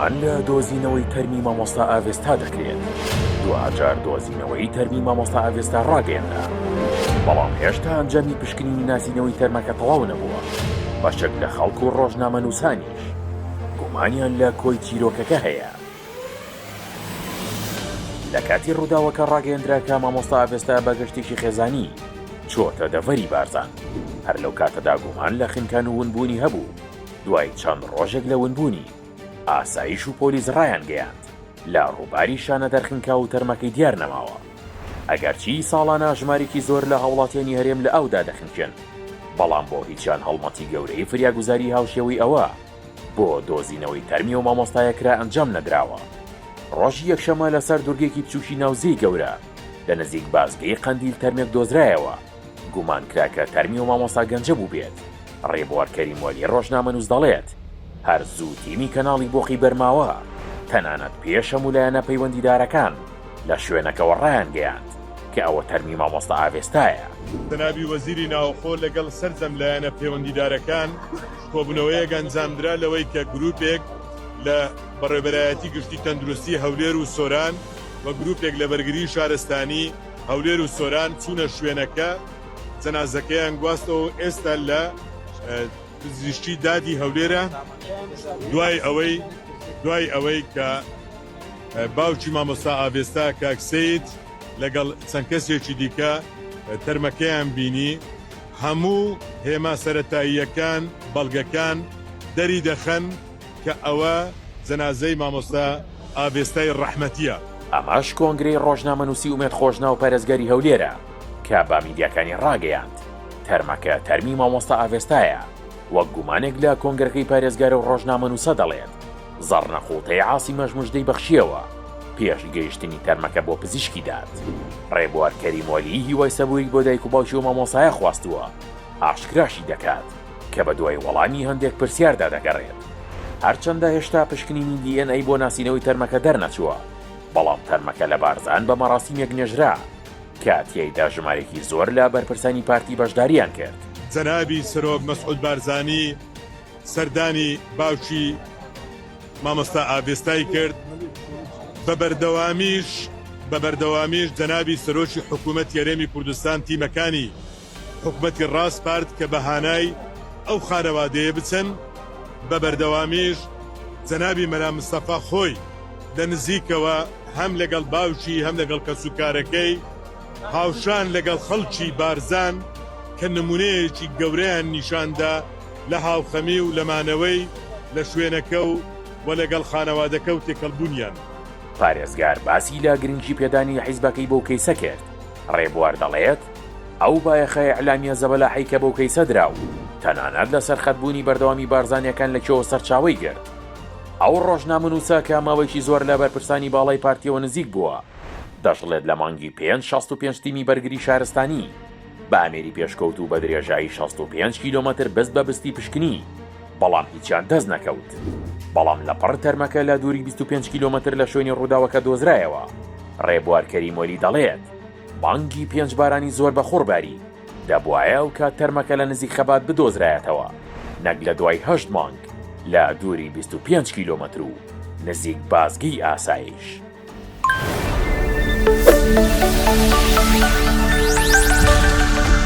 گومان لە دۆزینەوەی تەرمی مامۆستا ئاڤێستا دەکرێت، دواجار دۆزینەوەی تەرمی مامۆستا ئاڤێستا ڕاگەیەنرا، بەڵام هێشتا ئەنجامی پشکنینی ناسینەوەی تەرمەکە تەواو نەبووە، بەشێک لە خەڵک و ڕۆژنامەنووسانیش گومانیان لە کۆی چیرۆکەکە هەیە. لە کاتی ڕووداوەکە ڕاگەیەندرا کە مامۆستا ئاڤێستا بە گەشتێکی خێزانی چۆتە دەڤەری بارزان، هەر لەو کاتەدا گومان لە خنکان و ونبوونی هەبوو، دوای چەند ڕۆژێک لە ونبوونی، ئاسایش و پۆلیس ڕایانگەیاند، لە ڕووباری شانەدەر خنکاو و تەرمەکەی دیار نەماوە. ئەگەرچی ساڵانە ژمارێکی زۆر لە هاوڵاتیانی هەرێم لە ئاودا دەخنکێن، بەڵام بۆ هیچیان هەڵمەتی گەورەی فریاگوزاری هاوشێوەی ئەوە بۆ دۆزینەوەی تەرمی ئەو مامۆستایە کرا ئەنجام نەدراوە. ڕۆژی یەکشەممە لەسەر دورگەیەکی بچووکی ناو زێی گەورە لە نزیک بازگەی قەندیل تەرمێک دۆزرایەوە، گومان کرا کە تەرمی ئەو مامۆستا گەنجە بووبێت. ڕێبوار کەریم وەلی ڕۆژنامەنووس دەڵێت، هەر زوو تیمی کەناڵی بۆقی بەرماوە، تەنانەت پێش هەموو لایەنە پەیوەندیدارەکان لە شوێنەکەوە ڕایانگەیاند کە ئەوە تەرمی مامۆستا ئاڤێستایە. جەنابی وەزیری ناوخۆ لەگەڵ سەرجەم لایەنە پەیوەندیدارەکان کۆبوونەوەیەک ئەنجامدرا لەوەی کە گروپێک لە بەڕێوبەرایەتی گشتی تەندروستی هەولێر و سۆران و گروپێک لە بەرگری شارستانی هەولێر و سۆران چوونە شوێنەکە جەنازەکەیان گواستەوە و ئێستا لە پزیشکی دادی هەولێرە دوای ئەوەی دوای ئەوەی کە باوکی مامۆستا ئاڤێستا کاک سەید لەگەڵ چەند کەسێکی دیکە تەرمەکەیان بینی هەموو هێما سەرەتاییەکان بەڵگەکان دەری دەخەن کە ئەوە جەنازەی مامۆستا ئاڤێستای ڕەحمەتیە. ئەمەش کۆنگرەی ڕۆژنامەنووسی ئومێد خۆشناو پارێزگاری هەولێرە کە بە میدیاکانی ڕاگەیاند، تەرمەکە تەرمی مامۆستا ئاڤێستایە، وەک گومانێک لە کۆنگرەکەی پارێزگارە و ڕۆژنامەنووسە دەڵێت، زەڕنەقوڵتەی عاسیمەش مژدەی بەخشییەوە پێش گەیشتنی تەرمەکە بۆ پزیشکی داد. ڕێبوار کەریم وەلی هیوای سەبووری بۆ دایک و باوکی ئەو مامۆستایە خواستووە، ئاشکراشی دەکات کە بەدوای وەڵامی هەندێک پرسیاردا دەگەڕێت. هەرچەندە هێشتا پشکنینی دی ئێن ئەی بۆ ناسینەوەی تەرمەکە دەرنەچووە، بەڵام تەرمەکە لە بارزان بە مەراسیمێک نێژرا کە تیایدا ژمارێکی زۆر لە بەرپرسانی پارتی بەشداریان کرد. جەنابی سەرۆک مەسعود بارزانی سەردانی باوکی مامۆستا ئاڤێستای کرد، بە بەردەوامیش بە بەردەوامیش جەنابی سەرۆکی حکوومەتی هەرێمی کوردستان تیمەکانی حکومەتی ڕاسپارد کە بە هانای ئەو خانەوادەیە بچن، بە بەردەوامیش جەنابی مەلا مستەفا خۆی لە نزیکەوە هەم لەگەڵ باوکی هەم لەگەڵ کەسوکارەکەی هاوشان لەگەڵ خەڵکی بارزان کە نمونەیەکی گەورەیان نیشاندا لە هاوخەمی و لە مانەوەی لە شوێنەکە و و لەگەڵ خانەوادەکە و تێکەڵبوونیان. پارێزگار باسی لە گرنگی پێدانی حیزبەکەی بەو کەیسە کرد، ڕێبوار دەڵێت، ئەو بایەخە ئیعلامیە زەبەلاحەی کە بەو کەیسە درا و تەنانەت لە سەرخەتبوونی بەردەوامی بارزانیەکان لە کوێوە سەرچاوەی گرت؟ ئەو ڕۆژنامەنووسە کە ماوەیەکی زۆر لە بەرپرسانی باڵای پارتیەوە نزیک بووە، دەشڵێت لە مانگی پێنج 65 تیمی بەرگری شارستانی بە ئامێری پێشکەوتوو بە درێژایی 65 کیلۆمەتر بست بە بستی پشکنی، بەڵام هیچیان دەست نەکەوت. بەڵام لەپڕ تەرمەکە لە دووری 25 کیلۆمەتر لە شوێنی ڕووداوەکە دۆزرایەوە. ڕێبوار کەریم وەلی دەڵێت، مانگی پێنج بارانی زۆر بە خوڕ باری، دەبوایە ئەو کات تەرمەکە لە نزیک خەبات بدۆزرایەتەوە، نەک لە دوای هەشت مانگ لە دووری 25 کیلۆمەتر و نزیک بازگەی ئاسایش.